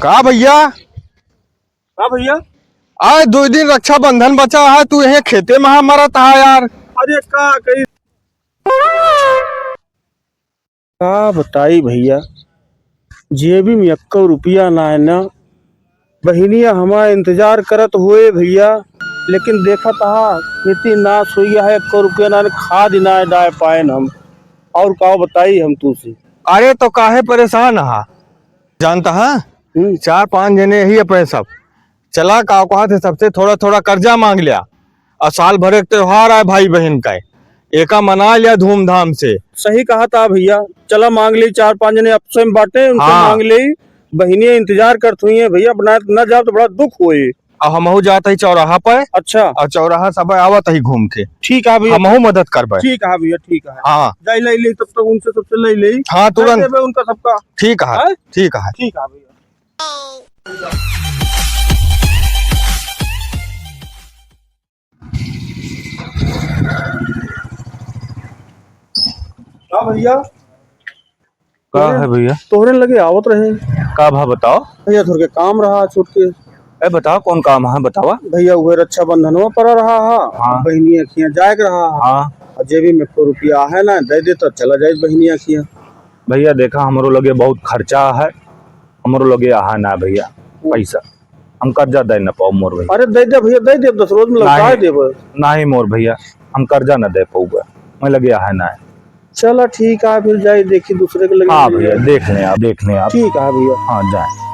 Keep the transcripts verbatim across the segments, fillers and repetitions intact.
का भइया? का भइया? आए, दुइ दिन रक्षाबंधन बचा है, तू यहीं खेते में हा मरत हा यार। अरे का कही? का बताई भइया, जेबी में एक्को रुपया नाहीं ना। बहिनिया हमार इंतजार करत होए भइया, लेकिन देखत हा खेती नास होइ है, एक्को रुपया नाहीं, खाद नाहीं डाय पाएन हम। और का बताई हम तू से? अरे तो काहे परेशान हा? जानत हा, हम्म। चार पाँच जने ही अपने सब चला, का कहत है, सबसे थोड़ा थोड़ा कर्जा माँग लिया। और साल भर एक त्योहार आए भाई बहिन का, एका मना लिया धूमधाम से। सही कहत हा भइया, चला माँग ली, चार पाँच जने आपसे में बाटे, उनसे हाँ। माँग ली। बहिनिया इंतजार करत हुई है भइया, अब ना, ना जाब तो बड़ा दुख होई। अब हमहू जात ही चौराहा पे। अच्छा। और चौराहा सब आवत ही घूम के। ठीक है भइया। हमहू मदद करबे। ठीक है भइया, ठीक है। हाँ। जाई लइ ली, तब तक उनसे सबसे लइ ली। हाँ, तुरंत। दइ देबे उनका सबका। ठीक है, हैं? ठीक है। ठीक है भइया। का भइया? का तोहरे, है भइया? तोहरे लगे आवत रहे। का भा बताओ? भइया, थोड़के काम रहा छूट के। ए, बताओ, कौन काम है, बतावा। भइया, उहे रक्षाबंधनवा पर रहा हा, हाँ। बहिनिया खिया जाए के रहा हा। हाँ। और जेबी में एक्को रुपया है ना, दइ दे तो चला जाए बहिनिया खिया। भइया, देखा, हमरो लगे बहुत खर्चा है, हमरो लगे अहा ना भइया, पैसा। हम कर्जा दे न पाउब मोर भइया। अरे दे दे भइया, दे दे, दस रोज में लौटा देबे। नहीं मोर भइया, हम कर्जा न दे पाउबे, मैं लगे अहा ना। चला ठीक है, फिर जाई देखी दूसरे के लगे। हाँ भइया, देख लें आप, देख लें आप। ठीक है भइया। हाँ, जाए।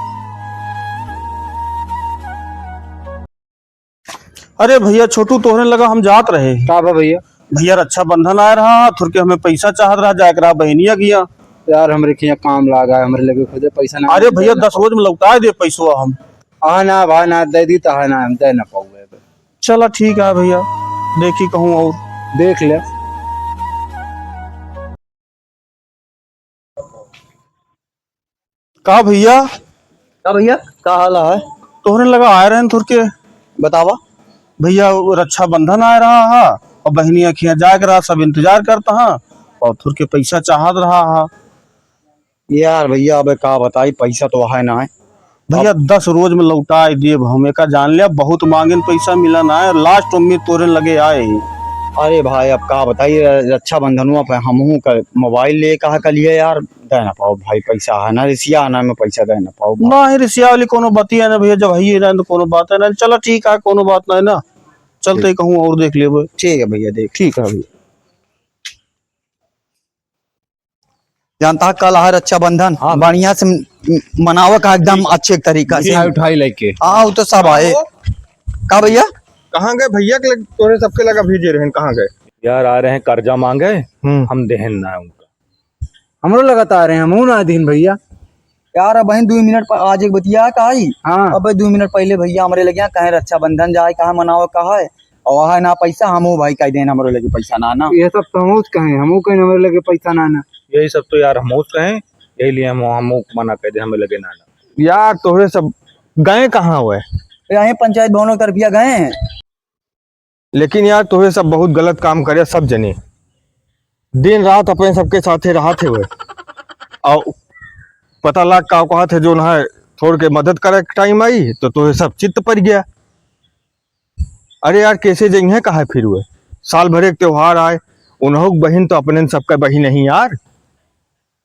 अरे भइया छोटू, तोहरे लगा हम जात रहे। का बा भइया? भइया रक्षाबंधन आए रहा, थोड़के हमें पैसा चाहत रहा, जाए के रहा बहिनिया किया। यार हमरे किया काम लागा है, हमरे लगे खुदे पैसा ना अरे है। भइया, दस रोज में लौटा दे पैसवा हम। हाँ ना भाई ना, दे दी तो है ना, हम दे ना पाऊंगे। चला ठीक है भइया, देखी कहूँ और। देख ले। का भइया? का भइया, का हाल है? तोहरे लगा आए रहन थोड़के। बतावा। भइया, वो रक्षाबंधन आए रहा हा और बहिनी अखियाँ जाग रहा, सब इंतजार करता हा और थोड़के पैसा चाहत रहा हा। यार भइया, अबे का बताई, पैसा तो है ना है। भइया, अब दस रोज में लौटाए देब हम, एका जान लिया, बहुत मांगेन पैसा मिला ना है, last उम्मीद तोरे लगे आए ही। अरे भाई, अब का बताई, रक्षाबंधनवा पे हमहू का मोबाइल ले कहा के लिए यार, दे ना पाओ भाई, पैसा है ना, रिसिया आना में पैसा दे ना पाओ भाई। ना है रिसिया वाली कोनो बात ही है ना भइया, जब है ही ना तो कोनो बात है ना। चला ठीक है, कोनो बात ना है ना, चलते ठीक। कहूँ और देख लेबे। ठीक है भइया, देख। ठीक है भइया। जानता है, कल है रक्षाबंधन, हाँ। बढ़िया से म-, मनावे का एकदम अच्छे तरीका से। मिठाई उठाई लेके। हाँ, वो तो सब आए। का भइया? कहाँ गए भइया के लग-, तोरे सबके लगा भेजे रहन, कहाँ गए? यार, आ रहे हैं कर्जा मांगे, हम्म। हम देहन ना उनका। हमरो लगत आ रहे हैं, हमहू ना दीन भइया। यार, अब बहिन, दुइ मिनट पर आज एक बतिया का आई। हाँ। अब दुइ मिनट पहिले भइया हमरे लगिया कहे रक्षाबंधन जाए, कहाँ मनावे, कहाँ है? और है ना पैसा, हमहू भाई कह देन हमरे लगे पैसा ना, ना। ये सब तो हमहू कहे, हमहू कहे हमरे लगे पैसा ना, ना। यही सब तो यार हमहू कहे, यही लिए हम, हमहू मना कह दे, हमें लगे ना, ना। यार, तोहरे सब गए कहाँ हुए? यहीं पंचायत भवन की तरफिया गए हैं। लेकिन यार, तोहे सब बहुत गलत काम करे, सब जने दिन रात अपने सबके साथे रहत हुए, और पता लाग का कहत है, जो ना है, थोड़ के मदद करे के टाइम आई, तो तोहे सब चित्त पड़ गया। अरे यार, कैसे जइहें, कहा फिर हुए, साल भर एक त्योहार आए, उन्हों बहिन तो अपने सबका बहिन नहीं यार।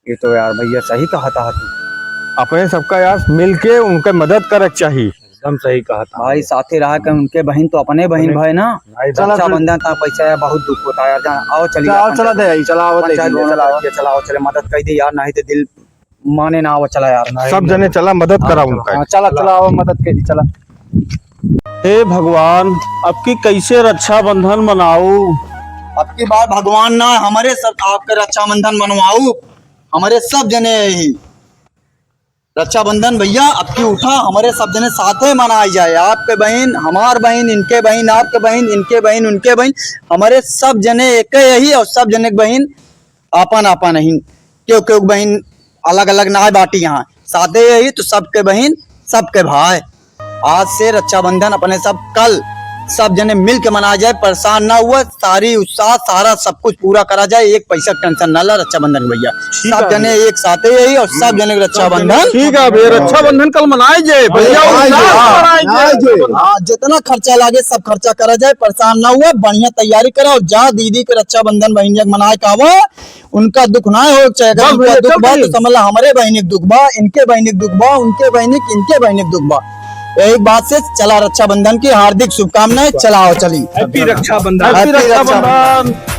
ये तो यार भइया सही कहत हा तू। अपने सबका यार मिलके उनके मदद करे के चाही। एकदम सही कहत हा। भाई साथे रहा के उनके बहिन तो अपने बहिन अपने भाई ना। भाई चला फिर। रक्षाबंधन ता पैसा है, बहुत दुख होता है यार। जान, आओ चली चला, आओ, अपन चला चल। दे आई, चला, आओ, दे पंचायत दे, भवन चला, आओ। करके चला, आओ, चले मदद कर दे यार, नहीं तो दिल माने ना, आओ, चला यार। सब जने चला, मदद करा उनका। हाँ, चला, चला, आओ, मदद कर दी, चला। हे भगवान, अब की कैसे रक्षाबंधन मनाऊ? अब की बार भगवान ना, हमरे सब आपके रक्षाबंधन मनवाऊ। हमरे सब जने ही रक्षाबंधन भइया, अब की उठा, हमरे सब जने साथे मनाई जाए। आपके बहिन, हमार बहिन, इनके बहिन, आपके बहिन, इनके बहिन, उनके बहिन, हमरे सब जने एक यही और सब जने के बहिन आपन आपन ही। क्यों, क्यों बहिन अलग अलग ना बाटी यहाँ, साथे यही तो सबके बहिन, सबके भाई। आज से रक्षाबंधन अपने सब कल सब जने मिल के मनाया जाए, परेशान ना हुआ, सारी उत्साह, सारा सब कुछ पूरा करा जाए, एक पैसा टेंशन ना ला रक्षाबंधन भैया। ठीक सब है जने भैया। एक साथे यही और सब जने के रक्षाबंधन। ठीक है भैया, रक्षाबंधन कल मनाए जाए भैया, मनाए जाए। हाँ, जितना खर्चा लागे सब खर्चा करा जाए, परेशान ना हुआ, बढ़िया तैयारी करा और जा दीदी के रक्षाबंधन बहनिया के मनाए का आवा। उनका दुख ना हो चाहे, अगर बस उनका भैया, दुख चल बा तो भैया। समझ ला हमरे बहनी के दुख बा, इनके बहनी के दुख बा, उनके बहनी के, इनके बहनी के दुख बा। यही बात से चला, रक्षाबंधन की हार्दिक शुभकामनाएं। चलाओ चली। Happy रक्षाबंधन। Happy Happy रक्षाबंधन। रक्षाबंधन।